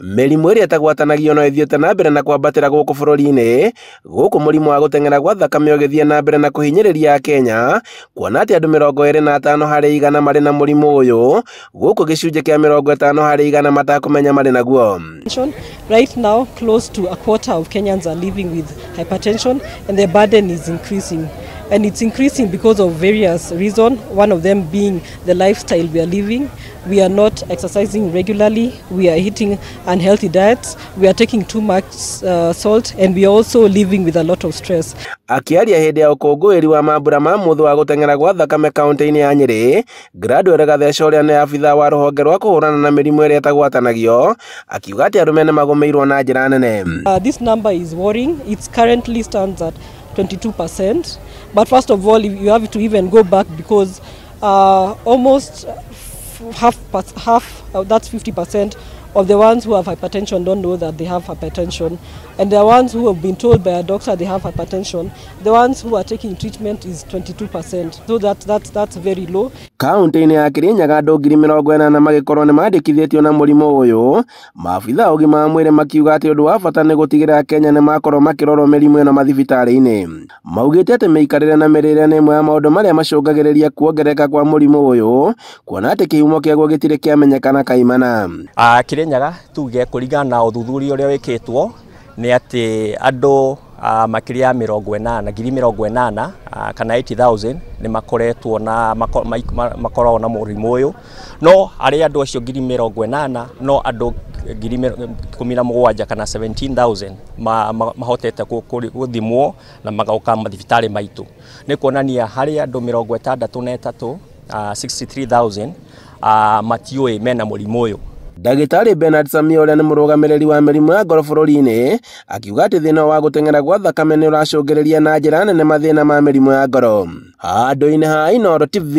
Mĩrimũ ĩrĩa ĩtagwatanagio no ĩthiĩte na mbere na kwambatĩra gũkũ bũrũri-inĩ, gũkũ mũrimũ wa gũteng'era gwa thakame ũgĩthiĩ na mbere na kũhinyĩrĩria Akenya, kuona atĩ andũ 25 harĩ igana marĩ na mũrimũ ũyũ, gũkũ gĩcunjĩ kĩa 50% matakũmenya marĩ naguo. Right now, close to a quarter of Kenyans are living with hypertension, and the burden is increasing. And it's increasing because of various reasons, one of them being the lifestyle we are living. We are not exercising regularly, we are eating unhealthy diets, we are taking too much salt, and we are also living with a lot of stress. Akĩaria hĩndĩ ya ũkũngũĩri wa mambura ma mũthũ wa gũteng'era gwa thakame kaunti-inĩ ya Nyĩrĩ, Gladwell Gatheca ũrĩa nĩ abithaa wa rũhonge rwa kũhũrana na mĩrimũ ĩrĩa ĩtagwatanagio, akiuga atĩ arũme nĩ magũmĩirwo na njĩra nene. This number is worrying. It currently stands at 22%. But first of all, you have to even go back because almost half, that's 50% of the ones who have hypertension don't know that they have hypertension. And the ones who have been told by a doctor they have hypertension, the ones who are taking treatment is 22%. So that's very low. Kaunti-inĩ ya Kirinyaga andũ 80,000 magĩkorwo nĩ mandĩkithĩtio na mũrimũ ũyũ, maabitha a ũgima wa mwĩrĩ makiuga atĩ ũndũ wa bata nĩ gũtigĩrĩra Kenya nĩ makorwo makĩrorwo mĩrimũ ĩno mathibitarĩ-inĩ. Maugĩte atĩ mĩikarĩre na mĩrĩre nĩ ĩmwe ya maũndũ marĩa macũngagĩrĩria kuongerereka kwa mũrimũ ũyũ, kuona atĩ kĩhumo kĩaguo gĩtirĩ kĩamenyekana kaimana. Kirinyaga tuge kũringana na ũthuthuria ũrĩa wĩkĩtwo nĩ atĩ andũ makĩria ya 80, 80,000 kana 80,000 nĩ makoretwo na makoragwo na mũrimũ ũyũ, no harĩ andũ acio 80,000 no andũ 17,000 kana 17,000 mahotete gũthimwo na magoka mathibitarĩ maitũ. Nĩ kuonania harĩ andũ 63, 63,000 matiũĩ mena mũrimũ ũyũ. Ndagĩtarĩ Bernard Samia ũrĩa nĩ mũrũgamĩrĩri wa mĩrimũ ya ngoro bũrũri-inĩ akiuga atĩ thĩna wa gũteng'era gwa thakame nĩ ũracũngĩrĩria na njĩra nene mathĩna ma mĩrimũ ya ngoro. Handũ-inĩ ha Inooro TV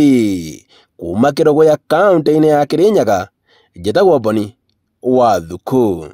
kuma Kĩrũgũya kaunti-inĩ ya Kirinyaga, njĩtagwo Boni wa Thuku.